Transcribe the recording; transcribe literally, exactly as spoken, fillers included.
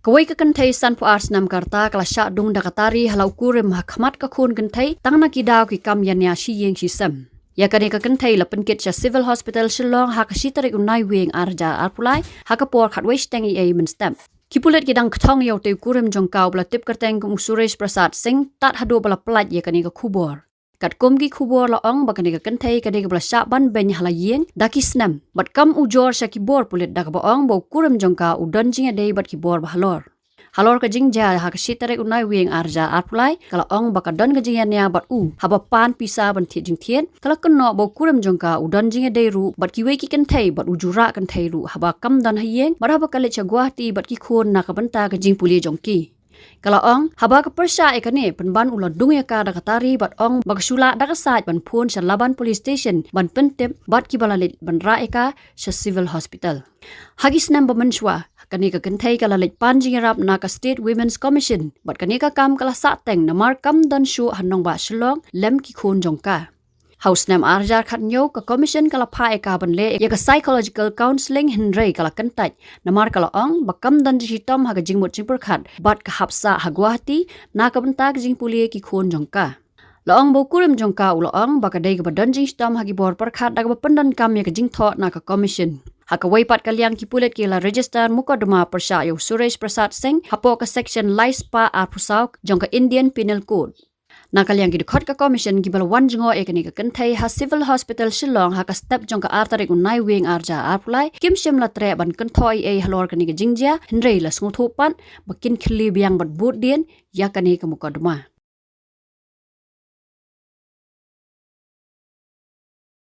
Kawei ka kynthei sanphew ar snem ka rta ka la shah dung da ka tari ha la u kurim ha khmat ka khun kynthei tang na ki daw ki kam ïania shi ïing shi sem. Ïa kane ka kynthei la pynkit sha Civil Hospital Shillong ha ka shi tarik u Naiwieng ar hajar arphew lai ha ka por khatwei shiteng eiei mynstep. Ki pulit ki dang kthong ïa utei u kurim jong ka uba la tip kyrteng kum u Suresh Prasad Singh tad haduh ba la pyllait ïa kane ka khubor. Katkum ki khubor la ong ba kane ka kynthei ka dei kaba la shah ban beiñ ha la ïing da ki snem bad kam ujor sha ki bor pulit da kaba ong ba u kurim jong ka u don jingïadei bad ki bor bahalor. Halor ka jingjia ha ka shi tarik u Naiwieng ar hajar arphew lai ka la ong ba ka don ka jingïania bad u haba pan pisa ban thied jingthied. Ka la kynnoh ba u kurim jong ka u don jingïadei ruh bad kiwei ki kynthei bad u ju rah kynthei ruh haba kam don ha ïing bad haba ka leit sha Guwahati bad ki khun na ka bynta ka jingpule jong ki. Ka la ong haba ka pyrshah ïa kane pynban u la dung ïa ka da ka tari bad ong ba ka shu lah da ka sait ban phone sha Laban Police Station ban pyntip bad kiba la leit ban rah ïa ka sha Civil Hospital. Ha ki snem ba mynshuwa kane ka kynthei ka la leit pan jingïarap na ka State Women's Commission bad kane ka kam ka la sah teng namar kam don shuh ha nongbah Shillong lem ki khun jong ka. Ha u snem ar hajar khathynñiew ka Commission ka la phah ïa ka ban leh ïa ka psychological counselling hynrei ka la kyntait namar ka la ong ba kam don jingshitom ha ka jingmut jingpyrkhat bad ka hap sah ha Guwahati na ka bynta ka jingpule ki khun jong ka. La ong ba u kurim jong ka u la ong ba ka dei kaba don jingshitom ha ki bor pyrkhat da kaba pyndonkam ïa ka jingthoh na ka Commission. Ha kawei pat ka liang ki pulit ki la register mukotduma pyrshah ïa u Suresh Prasad Singh hapoh ka section lai spah arphew saw jong ka Indian Penal Code. Na ka liang ki dkhot ka Commission kiba la wan jngoh ïa kane ka kynthei ha Civil Hospital Shillong ha ka step jong ka ar tarik u Naiwieng ar hajar arphew lai kim shym la treh ban kynthoh ei ei halor kane ka jingjia hynrei la sngewthuh pat ba kin khyllie biang bad bud dien ïa kane ka mukotduma.